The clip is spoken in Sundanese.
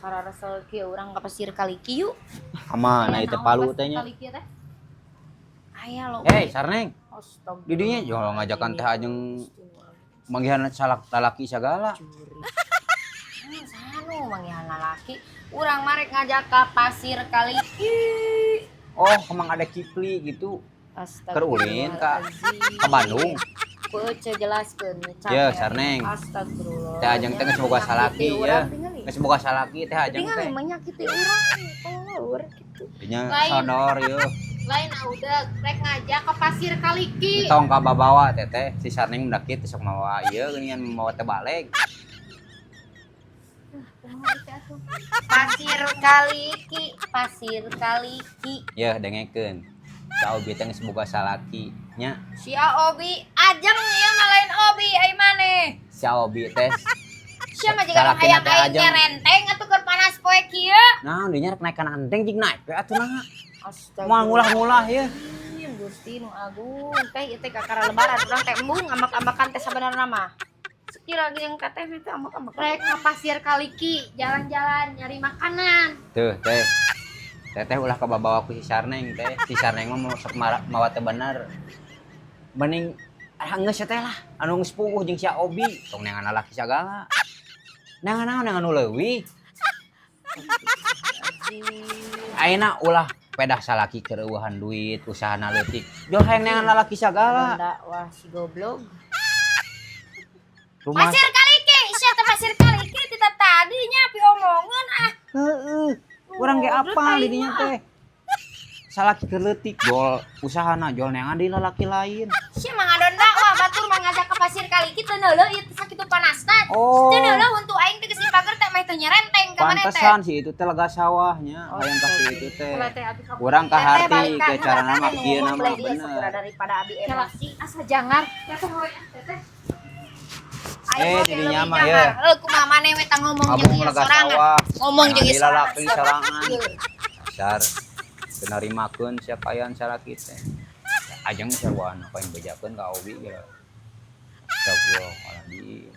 Kararesel kieu urang ka Pasir Kaliki yuk. Kamana Aya itu naon Palu Pasir teh nya? Kaliki teh? Aya lo. Eh, Sarneng. Astagfirullah. Di dinya jol ngajakan teh ajeng manggihan salak lalaki sagala. Saha nu manggihan lalaki? Urang mah rek ngajak ka Pasir Kaliki. Oh, emang ada Kipli gitu. Keur ulin ka Bandung. Ku ece jelaskeun. Ya, Sarneng. Astagfirullah. Teh ajeng teh geus boga salaki ya. Geus boga salaki teh ajeng Tinggal teh. Menyakiti urang, kolor gitu. Dinya Lain. Sodor yeuh. Lain udah rek ngajak ke Pasir Kaliki. Tong ka babawa teteh, si Sarneng mendakit sok mawa ieu geuningan mawa teh baleg. Pasir Kaliki, Pasir Kaliki. Yeuh, dengekeun. Si Obi teh geus boga salaki nya. Si Obi, Ajeng ieu mah lain Obi ai maneh. Si Obi teh Sia mah jiga Salakina hayang teh aing Ajeng. Nyerenteng atuh keur panas poe kieu. Nah, dinya rek naik kana enteng jig naik we atuh nah. Astagfirullah. Moal ngulah-ngulah ye. Gusti nu agung teh, ieu teh kakara lebaran urang teh embung ambak-ambakan teh sabenerna mah. Sekira jeung teteh teh ambak-ambakan. Rek ke Pasir Kaliki, jalan-jalan nyari makanan. Tuh, teh. Teteh ulah kababawa ku si Sarneng teh. Si Sarneng mah mau sok mawa teu bener. Mending ah geus teh lah, anu geus puguh jeung si Obi, tong neangan lalaki sagala. Neangan naon, neangan nu leuwih. Ayeuna ulah pedah salaki keur eueuhan duit, usahana leutik. Jol hayang neangan lalaki sagala. Wah, si goblok. Rumah Pasir Kaliki, sia teh Pasir Kaliki tita tadi nya pi omongan ah. Heeh. Urang ge Goblok apal aing di dinya mah. Teh. Salaki keur leutik jol usahana jol neangan deui lalaki lain. Sia mah ngadon dakwah batur mah ngajak ke Pasir Kaliki teu neuleuh ieu teh sakitu panasna. Oh. Teu neuleuh huntu aing teh geus dipager teh mah teu nyerenteng ka maneh teh. Pantesan si itu teh lega sawahnya, hayang ka si itu teh. Kalau teh abi kamu. Urang ka Teteh harti balikan ke carana mah kieu ngomong nama boleh dia segera bener. Daripada abi emosi. Asa jangar. Teteh hoyong teteh. Aing Eh, mah didinya leuwih mah, jangar. ya. Heuh, kumaha maneh we tah ngomong jeung Abung ieu lega sorangan. Sawah. Ngomong jeung ieu Ngambil lalaki sorangan. Ieu. Dasar teu narimakeun sia kaayaan salaki teh. Ajeng sarwana paling bejakeun ka Obi geura. Astagfirullahaladzim.